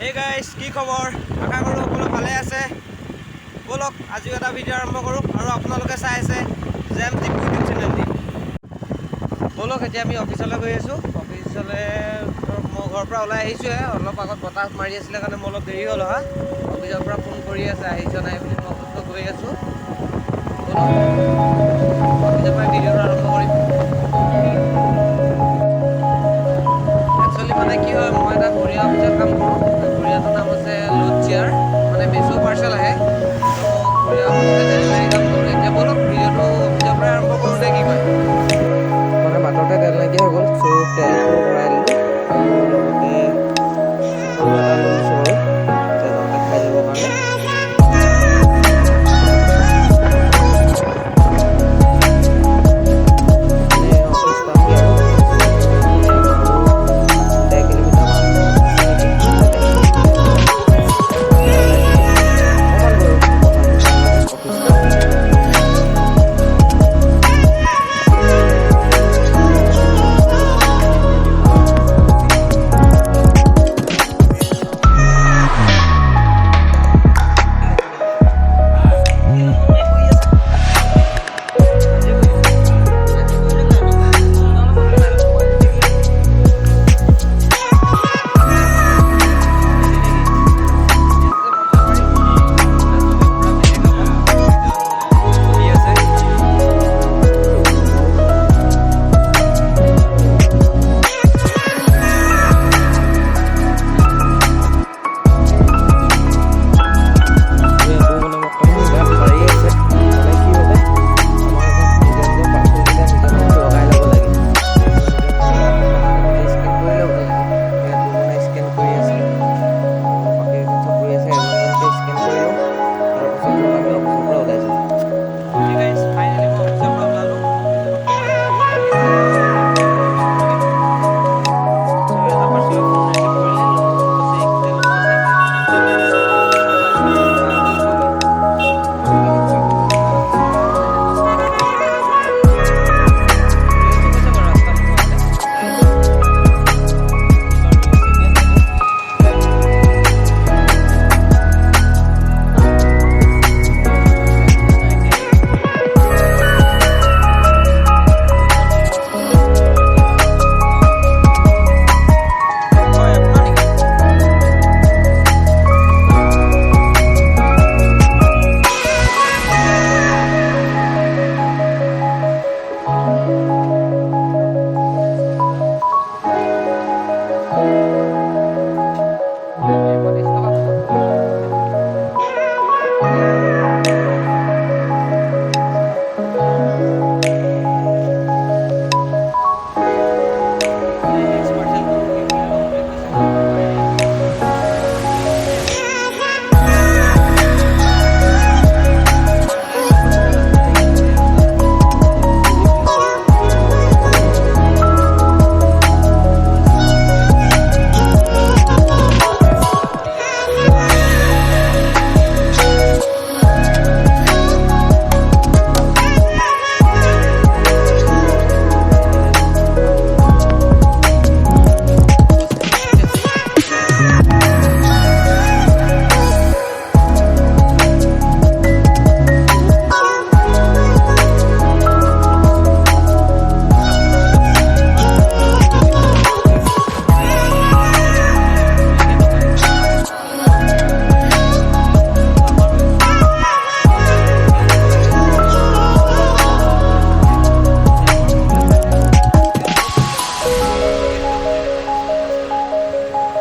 হে গাইছ, কি খবৰ? আশা কৰোঁ সকলো ভালে আছে। ব'লক, আজিও এটা ভিডিঅ' আৰম্ভ কৰোঁ আৰু আপোনালোকে চাই আছে জেম টিপ ইউটিউব চেনেলটি। ব'লক, এতিয়া আমি অফিচলৈ গৈ আছোঁ। অফিচলৈ ধৰক মই ঘৰৰ পৰা ওলাই আহিছোঁহে। অলপ আগত বতাহ মাৰি আছিলে কাৰণে মোৰ অলপ দেৰি হ'ল অহা। অফিচৰ পৰা ফোন কৰি আছে আহিছ নাই বুলি। মই অফিচলৈ গৈ আছোঁ। ব'লক, অফিচৰ পৰা ভিডিঅ'টো আৰম্ভ কৰিম। একচুৱেলি মানে কি হয়, মই এটা কোৰিয়াৰ অফিচত কাম কৰোঁ। কোৰিয়াৰটোৰ নাম হৈছে লোড চেয়াৰ, মানে বেচো পাৰ্চেল আহে। ত' মই কোৰিয়াৰ অফিচতে ডেলিভাৰী কাম কৰোঁ। এতিয়া ব'লক, ভিডিঅ'টো অফিচৰ পৰাই আৰম্ভ কৰোঁ নে কি কয়? মানে বাটতে তেল নাইকিয়া হৈ গ'ল, চ' তেলটো ভৰাই দিলোঁ আৰু লগতে চিখৰো এটা লৈ লৈছোঁ বাৰু, এতিয়া যাওঁতে খাই যাবৰ কাৰণে। মানে অফিচ পামগৈ আৰু আৰু 1.5 কিলোমিটাৰমান আছে নেকি। 1.5 কিলোমিটাৰ অকণমান গৈ অফিচ পাম। এইটো মানে বৰ্তমান গাত মাৰি আছে। মানে কি হৈছে, আমাৰ ঘৰত নিজৰ নিজৰ পাৰ্চেলকেইটা নিজৰ নামত লগাই ল'ব লাগে। নিজৰ নিজে স্কেন কৰি ল'ব লাগে। ইয়াত দুজনে স্কেন কৰি আছে আৰু বাকী কেইজন চব কৰি আছে। এজন এজনকৈ স্কেন কৰি লওঁ, তাৰপাছত ধৰক আমি অফিচৰ পৰা ওলাই যাম। ফাইনেলি মই অফিচৰ পৰা ওলালোঁ। এটা পাৰ্চেলৰ ফোন ৰিচিভ কৰিলে, ল'ব কৈছে, এইখিনিতে ল'ব কৈছে। পাৰ হৈছোগৈ। ৰৈ আছোঁ কৈছে বাৰু, ৰাস্তা মুখতে চাই আছোঁ কিবা ৰৈ আছে এতিয়া। নাই এতিয়ালৈকে। হয়, আপোনাৰ নেকি? 130 টকা হ'ব। নেক্সট পাৰ্চেলটো এইফালে ল'ম বুলি কৈছে। অকণমান ওলাই যাওঁ ৰাস্তাতে, এইখিনিতে ৰ'বা।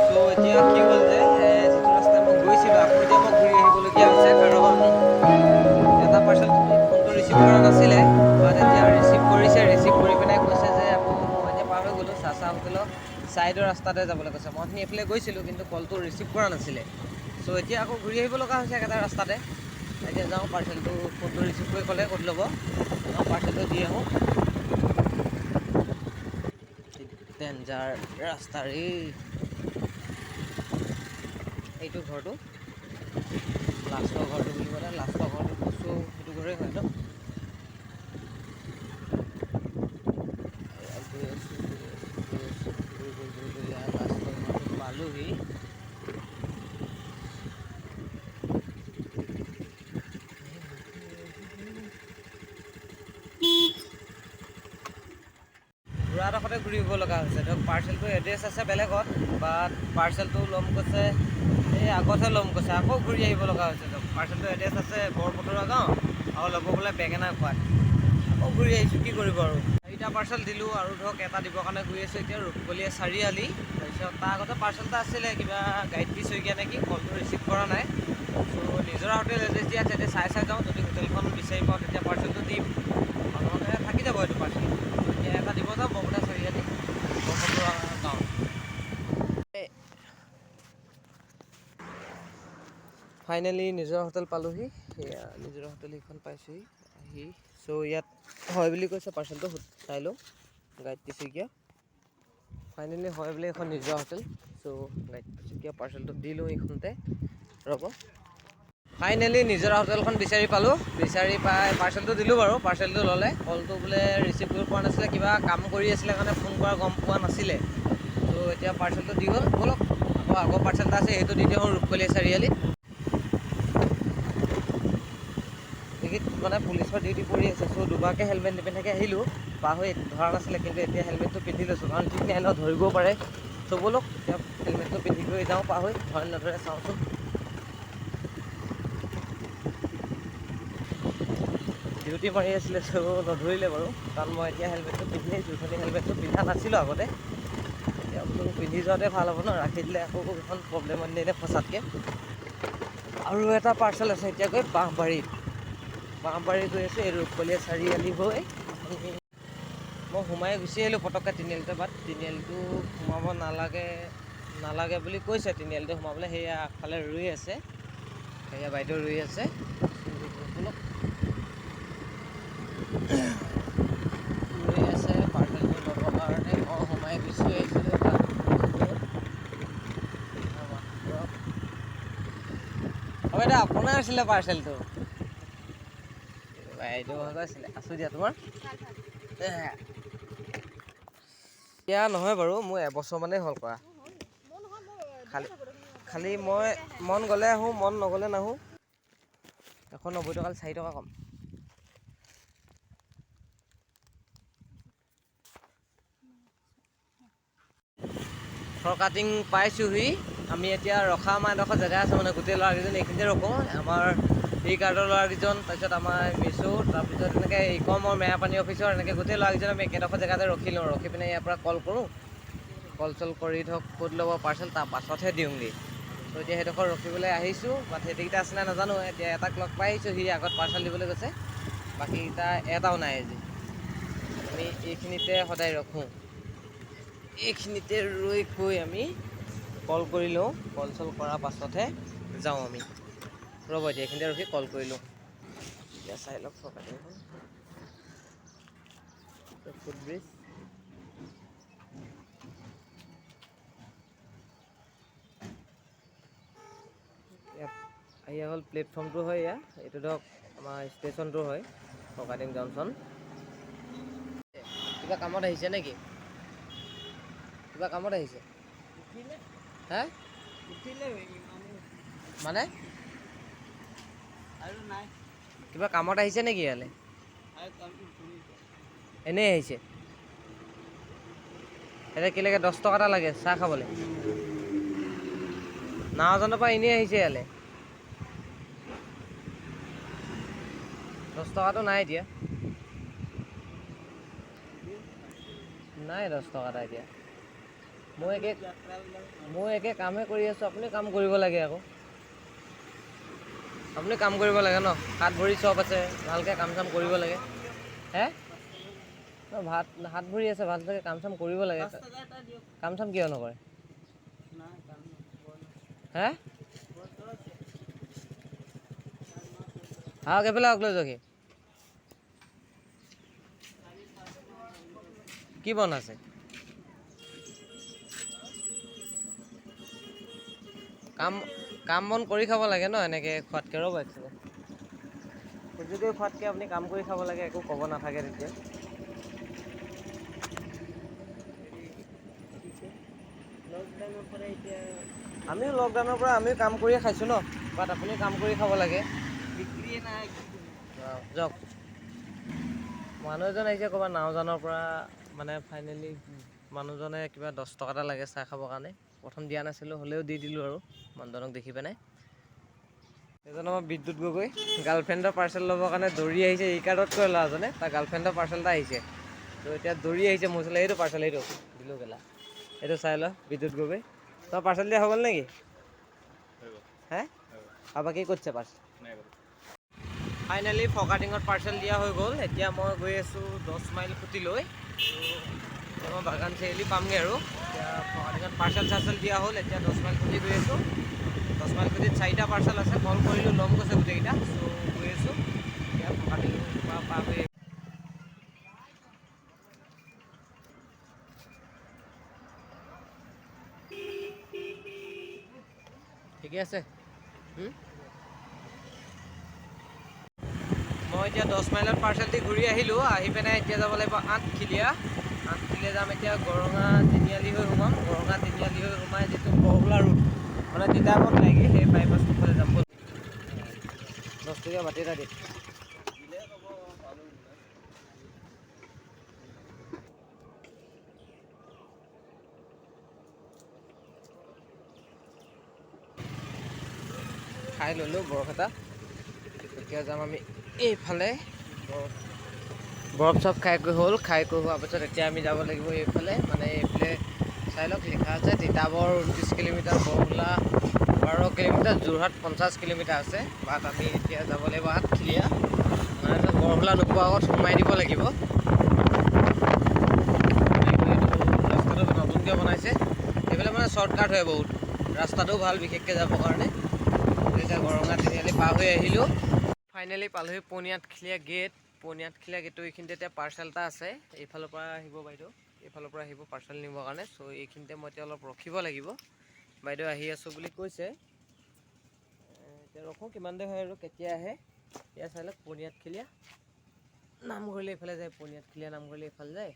চ' এতিয়া কি হ'ল যে যিটো ৰাস্তাত মই গৈছিলোঁ, আকৌ এতিয়া মই ঘূৰি আহিবলগীয়া হৈছে, কাৰণ এটা পাৰ্চেল ফোনটো ৰিচিভ কৰা নাছিলে। বাট এতিয়া ৰিচিভ কৰিছে। ৰিচিভ কৰি পিনে কৈছে যে আকৌ মই এতিয়া পাৰ হৈ গ'লোঁ, চাচা হোটেলৰ ছাইডৰ ৰাস্তাতে যাবলৈ কৈছে। মই অথনি এইফালে গৈছিলোঁ, কিন্তু কলটো ৰিচিভ কৰা নাছিলে। চ' এতিয়া আকৌ ঘূৰি আহিব লগা হৈছে একেটা ৰাস্তাতে। এতিয়া যাওঁ, পাৰ্চেলটো ফোনটো ৰিচিভ কৰি ক'লে ক'ত ল'ব। যাওঁ, পাৰ্চেলটো দি আহোঁ। ডেঞ্জাৰ ৰাস্তা ৰে। এইটো ঘৰটো, লাষ্টৰ ঘৰটো বুলি ক'লে, লাষ্টৰ ঘৰটো বস্তু সেইটো ঘৰেই হয় ন। এয়া গৈ আছোঁ, গৈ আছোঁ, গৈ আছোঁ, গৈ গৈ গৈ গৈ এয়া লাষ্টৰ ঘৰটো পালোহি। আগতে ঘূৰিব লগা হৈছে। ধৰক পাৰ্চেলটো এড্ৰেছ আছে বেলেগত, বাট পাৰ্চেলটো ল'ম কৈছে, এই আগতহে ল'ম কৈছে, আকৌ ঘূৰি আহিব লগা হৈছে। ধৰক পাৰ্চেলটো এড্ৰেছ আছে বৰপতৰুৱা গাঁও আৰু ল'ব বোলে বেঙেনা খোৱাত, আকৌ ঘূৰি আহিছোঁ। কি কৰিব আৰু, 4টা পাৰ্চেল দিলোঁ আৰু ধৰক এটা দিবৰ কাৰণে গৈ আছোঁ এতিয়া ৰূপকলীয়া চাৰিআলি। তাৰপিছত তাৰ আগতে পাৰ্চেল এটা আছিলে কিবা গায়ত্ৰী শইকীয়া নেকি, কলটো ৰিচিভ কৰা নাই। চ' নিজৰা হোটেল এড্ৰেছ দিয়া আছে, এতিয়া চাই চাই যাওঁ, যদি হোটেলখন বিচাৰি পাওঁ তেতিয়া পাৰ্চেলটো দিম, নহ'লে থাকি যাব এইটো পাৰ্চেল। এতিয়া এটা দিব যাওঁ বৰপেটা চাৰিআলি, বৰপতৰুৱা গাঁও। ফাইনেলি নিজৰা হোটেল পালোহি, সেয়া নিজৰা হোটেল সেইখন পাইছোহি আহি। চ' ইয়াত হয় বুলি কৈছে পাৰ্চেলটো, চাই লওঁ। গায়ত্ৰী শইকীয়া ফাইনেলি হয় বুলি এখন নিজৰা হোটেল। চ' গায়ত্ৰী শইকীয়া পাৰ্চেলটো দিলোঁ এইখনতে, ৰ'ব। ফাইনেলি নিজৰা হোটেলখন বিচাৰি পালোঁ, বিচাৰি পাই পাৰ্চেলটো দিলোঁ বাৰু। পাৰ্চেলটো ল'লে, কলটো বোলে ৰিচিভ কৰিব পৰা নাছিলে, কিবা কাম কৰি আছিলে কাৰণে ফোন কৰা গম পোৱা নাছিলে। ত' এতিয়া পাৰ্চেলটো দি গ'ল। ব'লক আকৌ আগৰ পাৰ্চেল এটা আছে, সেইটো দি দিওঁ ৰূপকলীয়া চাৰিআলিত। এইখিনিত মানে পুলিচৰ ডিউটি পৰি আছে, চ' দুবাৰকৈ হেলমেট নিপিন্ধাকৈ আহিলোঁ, পাৰ হৈ ধৰা নাছিলে, কিন্তু এতিয়া হেলমেটটো পিন্ধি লৈছোঁ, কাৰণ ঠিক নাই ন, ধৰিবও পাৰে। চ' ব'লক এতিয়া হেলমেটটো পিন্ধি কৰি যাওঁ, পাৰ হৈ ধৰে নধৰে চাওঁচোন। ডিউটি মাৰি আছিলে, চ' নধৰিলে বাৰু, কাৰণ মই এতিয়া হেলমেটটো পিন্ধি আহিছোঁ। অথনি হেলমেটটো পিন্ধা নাছিলোঁ আগতে, এতিয়া বোলো পিন্ধি যোৱাতে ভাল হ'ব ন, ৰাখি দিলে আকৌ এখন প্ৰব্লেমত নিদিয়ে ফচাতকৈ। আৰু এটা পাৰ্চেল আছে এতিয়া গৈ বাঁহবাৰীত, বাঁহবাৰী গৈ আছোঁ এই ৰূপকলীয়া চাৰিআলি হৈ। মই সোমাই গুচি আহিলোঁ পটককৈ তিনিআলিতে, বাট তিনিআলিটো সোমাব নালাগে নালাগে বুলি কৈছে। তিনিআলিটো সোমাবলৈ সেয়া আগফালে ৰুই আছে, সেয়া বাইদেউ ৰুই আছে। ব'লক, ৰৈ আছে পাৰ্চেলটো ল'বৰ কাৰণে। মই সোমাই গুচি আহিছিলোঁ। হ'ব এতিয়া আপোনাৰ আছিলে পাৰ্চেলটো, বাইদেউ আছিলে। আছোঁ দিয়া, তোমাৰ এতিয়া নহয় বাৰু, মোৰ এবছৰমানেই হ'ল কৰা। খালি খালি মই মন গ'লে আহোঁ, মন নগ'লে নাহোঁ। 190 টকাত 4 টকা কম। ফৰকাটিং পাইছোঁহি আমি। এতিয়া ৰখা আমাৰ এডোখৰ জেগা আছে, মানে গোটেই ল'ৰাকেইজন এইখিনিতে ৰখোঁ। আমাৰ ই কাৰ্ডৰ ল'ৰাকেইজন, তাৰপিছত আমাৰ মিছু, তাৰপিছত এনেকৈ ইকমৰ মেৰাপানী অফিচৰ, এনেকৈ গোটেই ল'ৰাকেইজন আমি একেডোখৰ জেগাতে ৰখি লওঁ। ৰখি পিনে ইয়াৰ পৰা কল কৰোঁ, কল চল কৰি ধৰক ক'ত ল'ব পাৰ্চেল, তাৰ পাছতহে দিওঁগৈ। ত' এতিয়া সেইডোখৰ ৰখিবলৈ আহিছোঁ, বাট সেইকেইটা আছে নাই নাজানো। এতিয়া এটাক লগ পাই আহিছোঁ, সি আগত পাৰ্চেল দিবলৈ গৈছে, বাকীকেইটা এটাও নাই আজি। আমি এইখিনিতে সদায় ৰখোঁ, এইখিনিতে ৰৈ গৈ আমি কল কৰি লওঁ, কল চল কৰাৰ পাছতহে যাওঁ আমি। ৰ'ব এতিয়া এইখিনিতে ৰখি কল কৰি লওঁ। এতিয়া চাই লওক ফৰকাটিংখন, ফুটব্ৰিজ। ইয়াত এয়া হ'ল প্লেটফৰ্মটো হয়, এয়া এইটো ধৰক আমাৰ ষ্টেচনটো হয় ফৰকাটিং জংচন। কিবা কামত আহিছে নেকি? কিবা কামত আহিছে? হা মানে কিবা কামত আহিছে নেকি ইয়ালৈ? এনেই আহিছে। এতিয়া কি লাগে? 10 টকা এটা লাগে চাহ খাবলৈ। নাওজানৰ পৰা এনেই আহিছে ইয়ালৈ, 10 টকাটো নাই এতিয়া, নাই 10 টকা এটা এতিয়া। মই একে কামহে কৰি আছোঁ, আপুনি কাম কৰিব লাগে আকৌ। আপুনি কাম কৰিব লাগে ন, হাত ভৰি চব আছে, ভালকৈ কাম চাম কৰিব লাগে। হে ভাত হাত ভৰি আছে, ভালকৈ কাম চাম কৰিব লাগে। কাম চাম কিয় নকৰে? হে আহক এইফালে আহক, লৈ যাওকহি। কি বন আছে? কাম কাম বন কৰি খাব লাগে ন, এনেকৈ খোৱাতকৈ। ৰ'ব এক ছেকেণ্ড, খুজি কৰি খোৱাতকৈ আপুনি কাম কৰি খাব লাগে, একো ক'ব নাথাকে তেতিয়া। আমিও লকডাউনৰ পৰা আমিও কাম কৰিয়ে খাইছোঁ ন, বাট আপুনি কাম কৰি খাব লাগে। যাওক, মানুহ এজন আহিছে ক'ৰবাত নাওজানৰ পৰা, মানে ফাইনেলি মানুহজনে কিবা 10 টকা এটা লাগে চাহ খাবৰ কাৰণে। প্ৰথম দিয়া নাছিলোঁ, হ'লেও দি দিলোঁ আৰু মানুহজনক দেখি পেলাই। এজন আমাৰ বিদ্যুৎ গগৈ গাৰ্লফ্ৰেণ্ডৰ পাৰ্চেল ল'বৰ কাৰণে দৌৰি আহিছে। ই কাৰ্ডত কৰে ল'ৰাজনে, তাৰ গাৰ্লফ্ৰেণ্ডৰ পাৰ্চেল এটা আহিছে। ত' এতিয়া দৌৰি আহিছে মোৰ ওচৰলৈ। এইটো পাৰ্চেল, এইটো দিলোঁ কেলা। এইটো চাই ল। বিদ্যুৎ গগৈ, তোমাৰ পাৰ্চেল দিয়া হৈ গ'ল নেকি? হে, আৰু বাকী ক'ত আছে পাৰ্চেল? ফাইনেলি ফৰকাটিঙত পাৰ্চেল দিয়া হৈ গ'ল। এতিয়া মই গৈ আছোঁ 10 মাইল খুটিলৈ। এতিয়া মই বাগান চাৰিআলি পামগৈ আৰু। এতিয়া ফৰকাটিঙত পাৰ্চেল চাৰ্চেল দিয়া হ'ল, এতিয়া 10 মাইল খুটি গৈ আছোঁ। 10 মাইল খুটিত চাৰিটা পাৰ্চেল আছে। কল কৰিলোঁ, ল'ম কৈছে গোটেইকেইটা। চ' গৈ আছোঁ এতিয়া ফৰকাটিং পৰা পাৰ হৈ। ঠিকে আছে। মই এতিয়া 10 মাইলত পাৰ্চেল দি ঘূৰি আহিলোঁ। আহি পেলাই এতিয়া যাব লাগিব আঠখিলীয়া। আঠখিলীয়া যাম এতিয়া। গৰঙা তিনিআলি হৈ সোমাম। গৰঙা তিনিআলি হৈ সোমাই যিটো বৰহোলা ৰোড, মানে তিতাবৰত লাগে, সেই বাইপাছটোৰ ফালে যাম। ব'ল। 10 টকীয়া বাতি এটা দি। খাই ল'লোঁ বৰফ এটা। এতিয়া যাম আমি এইফালে। বৰফ বৰফ চৰফ খাই কৰি হ'ল। খাই কৰি হোৱাৰ পাছত এতিয়া আমি যাব লাগিব এইফালে। মানে এইফালে চাই লওক, লিখা আছে Titabor 29 kilometre, Borholla 12 kilometre, Jorhat 50 kilometre আছে। বাট আমি এতিয়া যাব লাগিব আঠখিলীয়া। মানে বৰহোলা নোপোৱা আগত সোমাই দিব লাগিব। এইটো ৰাস্তাটো নতুনকৈ বনাইছে সেইফালে, মানে শ্বৰ্টকাট হয় বহুত। ৰাস্তাটোও ভাল বিশেষকৈ যাবৰ কাৰণে। এতিয়া গৰঙা তিনিআলি পাৰ হৈ আহিলোঁ। ফাইনেলি পালোহি পনীয়াতখিলীয়া গেট। পনীয়াতখিলীয়া গেটৰ এইখিনিতে এতিয়া পাৰ্চেল এটা আছে। এইফালৰ পৰা আহিব বাইদেউ, এইফালৰ পৰা আহিব পাৰ্চেল নিবৰ কাৰণে। চ' এইখিনিতে মই এতিয়া অলপ ৰখিব লাগিব। বাইদেউ আহি আছোঁ বুলি কৈছে। এতিয়া ৰখোঁ, কিমান দেৰি হয় আৰু কেতিয়া আহে। এতিয়া চাই লওক, পনীয়াতখিলীয়া নামঘৰলৈ এইফালে যায়। পনীয়াতখিলীয়া নামঘৰলৈ এইফালে যায়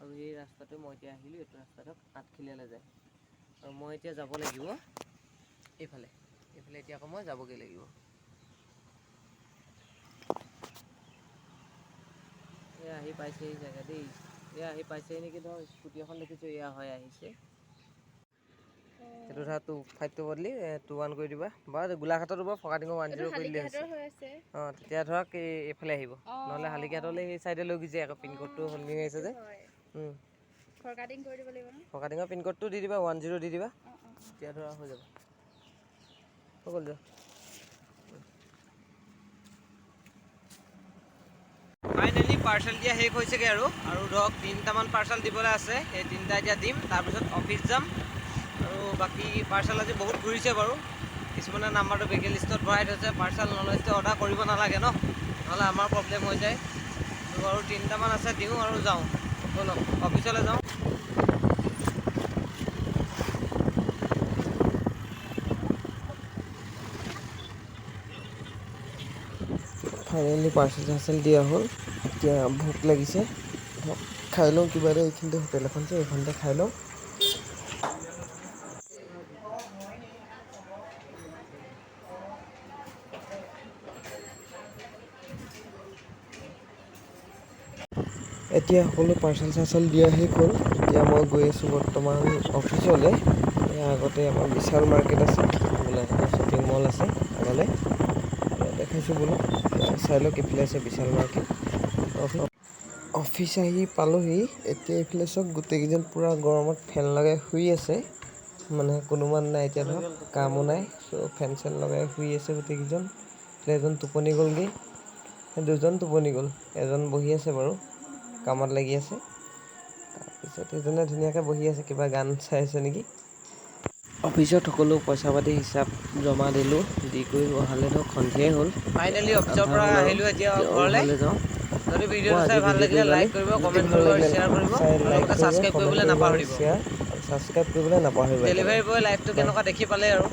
আৰু এই ৰাস্তাটো মই এতিয়া আহিলোঁ, এইটো ৰাস্তাটোক আঠখিলীয়ালৈ যায় আৰু মই এতিয়া যাব লাগিব এইফালে। এইফালে এতিয়া আকৌ মই যাবগৈ লাগিব। এয়া আহি পাইছেহি চাগে দেই। এয়া আহি পাইছেহি নেকি? ধৰ স্কুটি এখন দেখিছোঁ। এয়া হয়, আহিছে। সেইটো ধৰা 2 5টো বদলি 2 1 কৰি দিবা বা গোলাঘাটত হ'ব, ফৰকাটিঙৰ 1 0 কৰি দিলে হৈছে। হালিঘাটৰ হৈ আছে। অঁ, তেতিয়া ধৰক এইফালে আহিব। নহ'লে শালিকীঘাটলৈ সেই চাইডে লৈ গুচি যায় আকৌ। পিনক'ডটো সলনি হৈ আছে যে। ফৰকাটিং কৰি দিব লাগিব ন? ফৰকাটিঙৰ পিনক'ডটো দি দিবা, 10 দি দিবা। অঁ অঁ তেতিয়া ধৰা হৈ যাব। হৈ গ'ল, যোৱা। ফাইনেলি পাৰ্চেল দিয়া শেষ হৈছেগৈ আৰু। আৰু ধৰক তিনিটামান পাৰ্চেল দিবলৈ আছে। সেই তিনিটা এতিয়া দিম, তাৰপিছত অফিচ যাম। আৰু বাকী পাৰ্চেল আজি বহুত ঘূৰিছে বাৰু। কিছুমানে নাম্বাৰটো বেগে লিষ্টত ভৰাই থৈছে। পাৰ্চেল নলয়, অৰ্ডাৰ কৰিব নালাগে ন, নহ'লে আমাৰ প্ৰব্লেম হৈ যায়। ত' আৰু তিনিটামান আছে, দিওঁ আৰু যাওঁ। ব'লক, অফিচলৈ যাওঁ। ফাইনেলি পাৰ্চেল চাৰ্চেল দিয়া হ'ল। এতিয়া ভোক লাগিছে, খাই লওঁ কিবা এটা। এইখিনিতে হোটেল এখন আছে, এইখনতে খাই লওঁ। এতিয়া সকলো পাৰ্চেল চাৰ্চেল দিয়া শেষ হ'ল। এতিয়া মই গৈ আছোঁ বৰ্তমান অফিচলৈ। ইয়াৰ আগতে আমাৰ বিশাল মাৰ্কেট আছে, গোলাঘাটৰ শ্বপিং মল আছে আগলৈ। দেখাইছোঁ বোলো, চাই লওক, এইফালে আছে বিশাল মাৰ্কেট। অফিচ আহি পালোহি। এতিয়া এইফালে চব গোটেইকেইজন পূৰা গৰমত ফেন লগাই শুই আছে। মানে কোনোবা নাই এতিয়া, ধৰক কামো নাই, চ' ফেন চেন লগাই শুই আছে গোটেইকেইজন। এইফালে এজন টোপনি গ'লগৈ, দুজন টোপনি গ'ল, এজন বহি আছে বাৰু, কামত লাগি আছে। তাৰপিছত এজনে ধুনীয়াকৈ বহি আছে, কিবা গান চাই আছে নেকি। অফিচত সকলো পইচা পাতি হিচাপ জমা দিলোঁ। দি কৰি অহালৈ ধৰক সন্ধিয়াই হ'ল। ফাইনেলি অফিচৰ পৰা আহিলোঁ, এতিয়া ঘৰলৈ যাওঁ। যদি ভিডিঅ'টো চাই ভাল লাগিলে লাইক কৰিব, কমেণ্ট কৰিব আৰু শ্বেয়াৰ কৰিব আৰু লগতে ছাবস্ক্ৰাইব কৰিবলৈ নাপাহৰিব। ছাবস্ক্ৰাইব কৰিবলৈ নাপাহৰিব। ডেলিভাৰী বয় লাইফটো কেনেকুৱা দেখি পালে আৰু।